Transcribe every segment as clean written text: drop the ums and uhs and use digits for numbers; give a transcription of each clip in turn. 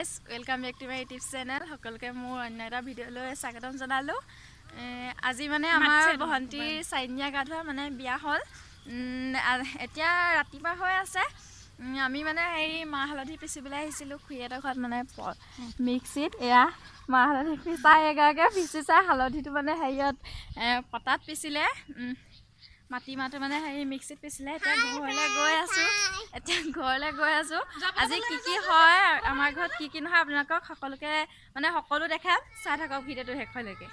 Welcome back to my YouTube channel. সকলোকে মোৰ অন্য এটা ভিডিঅ'লৈ স্বাগতম জনালোঁ। আজি মানে আমাৰ ভণ্টিৰ চাৰিদিনীয়া গা ধোৱা, মানে বিয়া হ'ল। এতিয়া ৰাতিপুৱা হৈ আছে। আমি মানে হেৰি মাহ হালধি পিচিবলৈ আহিছিলোঁ খুৰীহঁতৰ ঘৰত, মানে মিক্সিত। এয়া মাহ হালধি পিচাই এগৰাকীয়ে পিচিছে। হালধিটো মানে হেৰিয়ত পটাত পিচিলে, মাটিমাহটো মানে হেৰি মিক্সিত পিচিলে। এতিয়া ঘৰলৈ গৈ আছোঁ, এতিয়া ঘৰলৈ গৈ আছোঁ। আজি কি কি হয় আমাৰ ঘৰত, কি কি নহয়, আপোনালোকক সকলোকে মানে সকলো দেখাম। চাই থাকক ভিডিঅ'টো শেষলৈকে।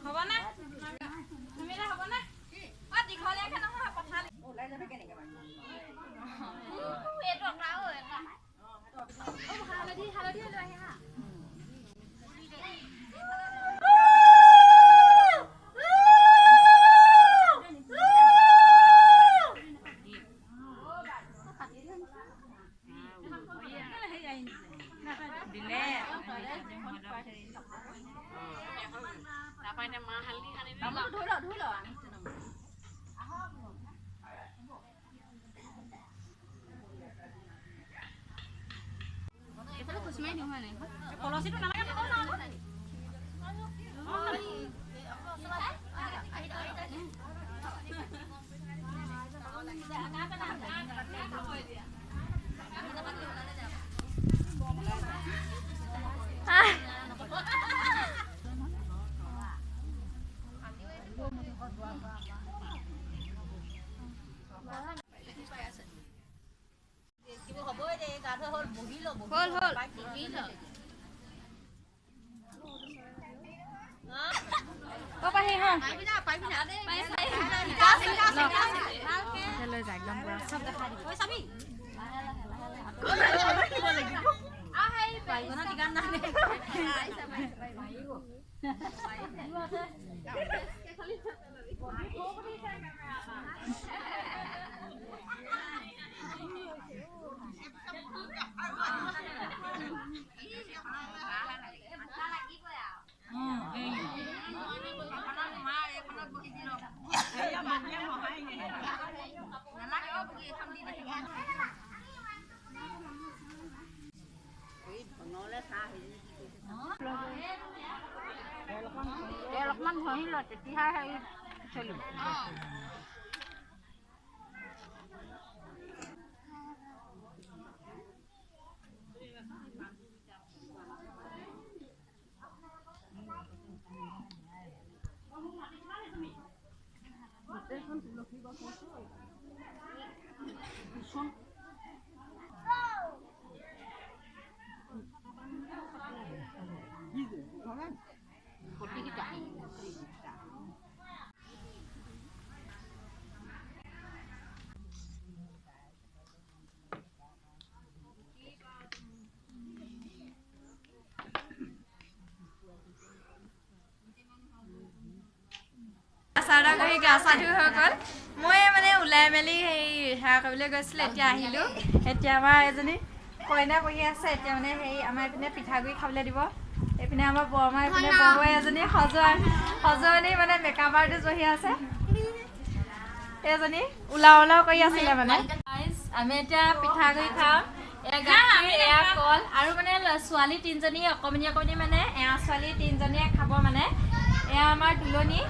হ'বনে হ'বনে? দীঘলীয়াকে নহয়, পথালি হালধি হালধি লৈ আহি হা। হ'ল হ'ল। লৈ যা, একদম পুৰা চব দেখাই দিবি। তেল অকণমান ঘঁহি ল, তেতিয়াহে হেৰি চলিব। তুলসী গছ চাহ কৰি গা চা ধুই হৈ গ'ল। মই মানে ওলাই মেলি সেই সেৱা কৰিবলৈ গৈছিলোঁ, এতিয়া আহিলোঁ। এতিয়া আমাৰ এজনী কইনা বহি আছে। এতিয়া মানে হেৰি আমাৰ এইপিনে পিঠাগুড়ি খাবলৈ দিব। এইপিনে আমাৰ বৰমা, এইপিনে বৌৱে এজনী সজোৱা সজোৱনী, মানে মেকআপ আৰ্টিষ্ট বহি আছে। এইজনী ওলাও ওলাও কৰি আছিলে। মানে আমি এতিয়া পিঠাগুড়ি খাম। এয়া গাখীৰ, এয়া কল, আৰু মানে ছোৱালী তিনিজনী অকণমানি অকণমানি, মানে এয়া ছোৱালী তিনিজনীয়ে খাব। মানে এয়া আমাৰ তুলনি।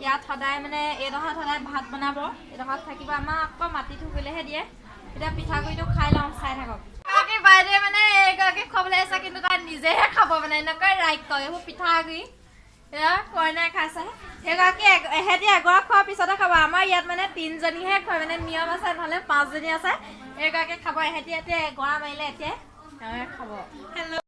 ইয়াত সদায় মানে এইডোখৰত সদায় ভাত বনাব, এইডোখৰত থাকিব। আমাক আকৌ মাটি থুকিলেহে দিয়ে। এতিয়া পিঠাগুড়িটো খাই লওঁ, চাই থাকক। বাকী বাইদেৱে মানে এইগৰাকী খুৱাবলৈ আহিছে, কিন্তু তাই নিজেহে খাব। মানে এনেকৈ ৰাইক কয় এইবোৰ পিঠাগুড়ি। এয়া কইনাই খাইছে। সেইগৰাকী এহেঁতি এগৰাক খোৱাৰ পিছতে খাব। আমাৰ ইয়াত মানে তিনিজনীহে খুৱাই, মানে নিয়ম আছে, নহ'লে পাঁচজনী আছে। এইগৰাকী খাব, এহেঁতি এতিয়া এগৰা মাৰিলে এতিয়া খাব। হেল্ল'।